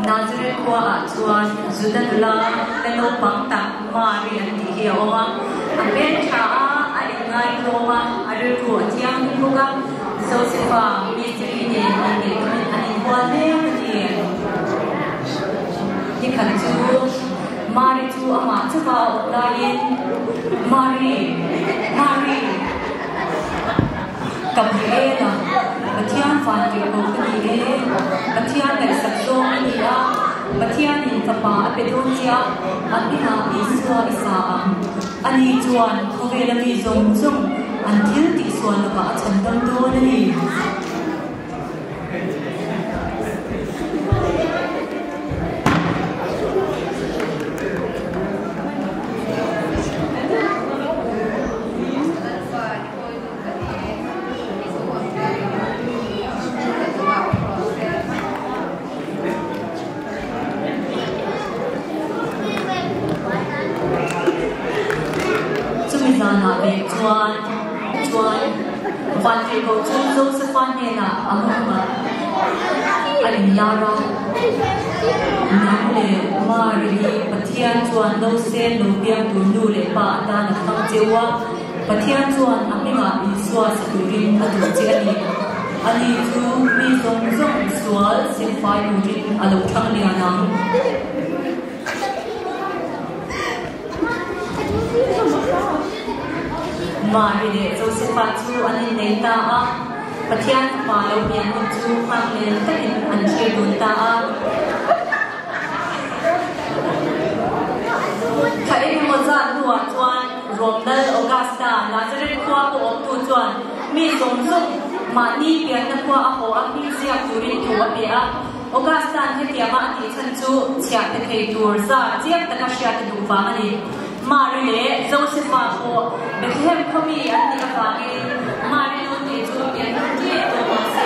Nazareth khua ah chuan Juda nula la naupang tak Mari an tih hi a awm a. A hmel tha a, a inngaihtlawm a, a rilru a thianghlim bawk a. Josefa mistiri nen inneih tumin an inhual mek a ni. Nikhat chu Mari chu amah chauha a awm laiin, Mari! Mari! Ka hmu el a, Pathian van tirh ko ka ni e, Pathian ngaihsak zawng i ni a, Pathianin fapa a pe dawn che a, a hminah Isua i sa ang. Ani chuan khawvela mi zawng zawng an thil tihsual lakah a chhan dam dawn a ni. Chumi zanah leh chuan chuan Vantirhkoh chu Josefa hnenah a mawngah a inlar a, Nang leh Mari hi Pathian chuan nausên lo piang tur nu leh pa atan a thlang cheu a, Pathian chuan a hmingah Isua sa turin a duh che a ni. Ani chu mi zawng zawng sual silfai turin a lo thlang lian ang. Mari leh Josefa chu an innei ta a, Pathian fapa lo pian hun chu nghakhlel takin an thlir dun ta a. Thla engemaw zat hnuah chuan Rom Lal Augusta, Nazareth khua pawh awmtu chuan mi zawng zawng mahni pianna khua a haw a hming ziak turin thu a pe a. Augusta'n hetianga a tih chhan chu chhiah pe thei tur zar chiang taka hriat a duh vang a ni. Mari leh Josefa pawh Bethlehem khawmi an nih avangin Mari nu te chu pian hun ṭep tawh mah se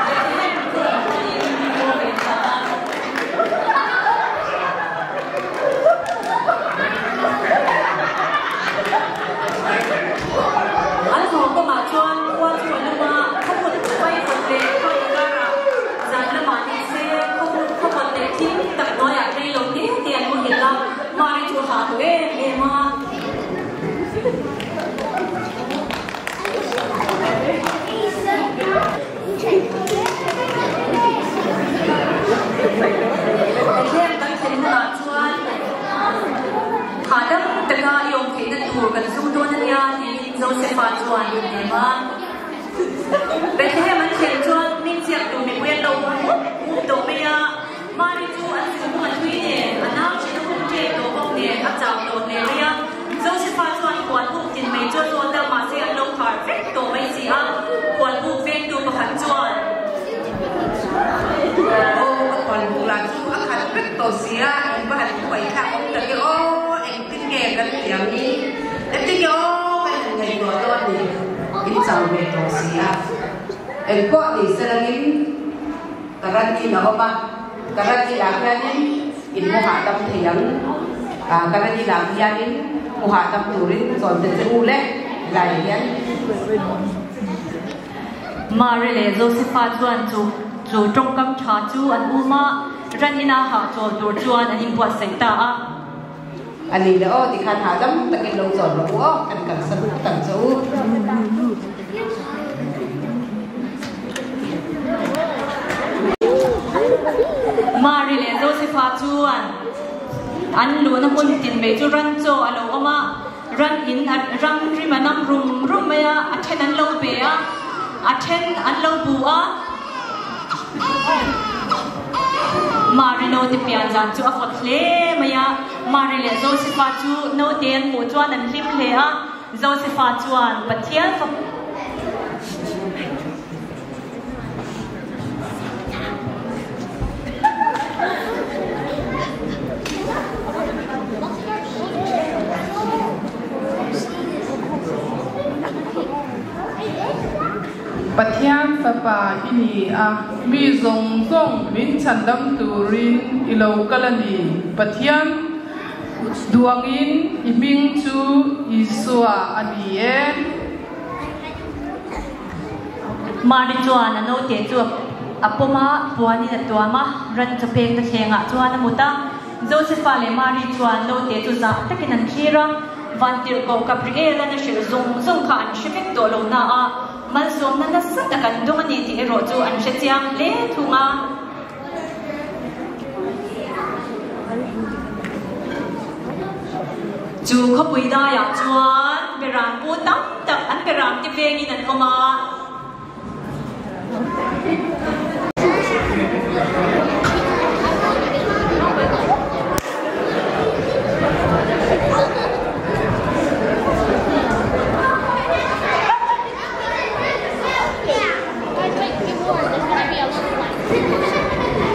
Bethlehem khaw lam panin an haw ve ta a. An haw kawngah chuan khua chu a lum a, khawhmut vaivut leh khaw inkarah zan lamah ni se khawhmut khawpawt leh thim tak hnuaiah rei lo te te an muhilh a, Mari chu a hah tawh em em a. Bethlehem kan thlen hunah chuan hahdam taka i awm theihna tur kan zum dawn a nia tiin Josefa chuan a hnem a. Bethlehem an thlen chuan hmingchiak tur mipui an lo hmu mup mup tawh mai a. Mari chu an zunghung a thui nen, a nau chin a hung ṭep tawh bawk nen a chau tawh hle mai a. Josefa chuan khual buk tin mai chu a zawt a, mahse an lo khar vek tawh mai si a. Khual buk vengtu pakhat chuan. Aw, ka khual buk lah chu a khat vek tawh si a, in va han thuai thlak awm tak e aw, engtin nge kan tiang hi, engtin nge aw kan han ngaihtuah dawn ni, in chau ve tawh si a, engpawh ni se langin. Karan in a awm a, Karan inah hianin in hmu hahdam thei ang. Karan inah hianin hmu hahdam turin chawn te che u le helaiah hian. Mari leh Josefa chuan chu chu tawngkam tha chu an um a, ran ina hahchawl tur chuan an inbuatsaih ta a. A ni le aw, tikhan hahdam takin lo chawn rawh u aw, kan kalsan phawt ang che u. Mari leh Josefa chuan an luhna hmun tin mai chu ran chaw a lo awm a, ran in ram rim a nam rum rum mai a, a then an lo be a, a then an lo bu a. Mari naute pian zan chu a vawt hle mai a, Mari leh Josefa chu naute an hmuh chuan an hlim hle a, Josefa chuan Pathian fapa Pathian Fapa i ni a, mi zawng zawng min chhandam turin i lo kal a ni. Pathian duangin i hming chu Isua a ni e. Mari chuan a naute chu a. a pawm a, puanin a tuam a, ran chaw pekna thlengah chuan a mut a. Josefa leh Mari chuan naute chu zah takin an thlir a, Vantirhkoh Gabriel-a'n a hrilh zawng zawng kha an hre vek tawh lo na a, malsawmna nasa tak an dawng a ni tih erawh chu an hre chiang hle thung a. Chu khawpui daiah chuan beram pu tam tak an beram te vengin an awm a.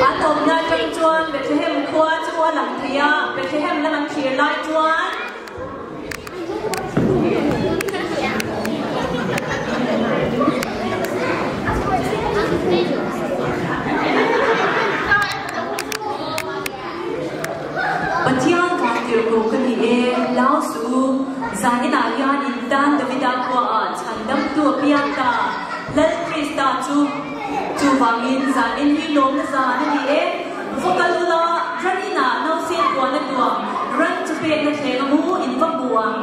An awmna atang chuan Bethlehem khua chu a lang thei a, Bethlehem lam an thlir lai chuan. Pathian vantirhkoh ka ni e, lau suh u, zaninah hian in tan Davida khuaah chhandamtu a piang ta, Lal Krista chu. Chuvangin zanin hi lawmna zan a ni e, va kal ula, ran inah nausen puan a tuam, ran chu pekna thleng a mu in va hmu ang.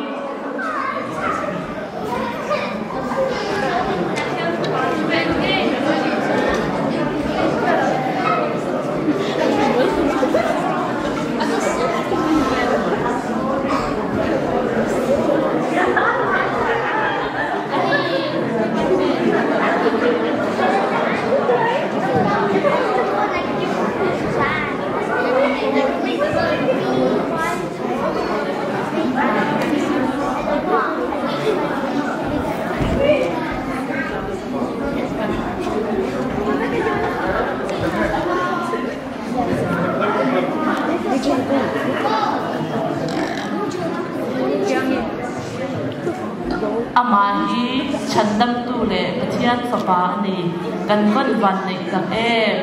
Amah hi Chhandamtu leh Pathian Fapa a ni. Kan van vanneih tak em!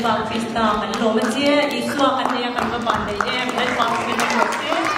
Lalpa Krista kan lawm a che, Isua kan nei a kan va van nei em, Lalpa fakin awm rawh se.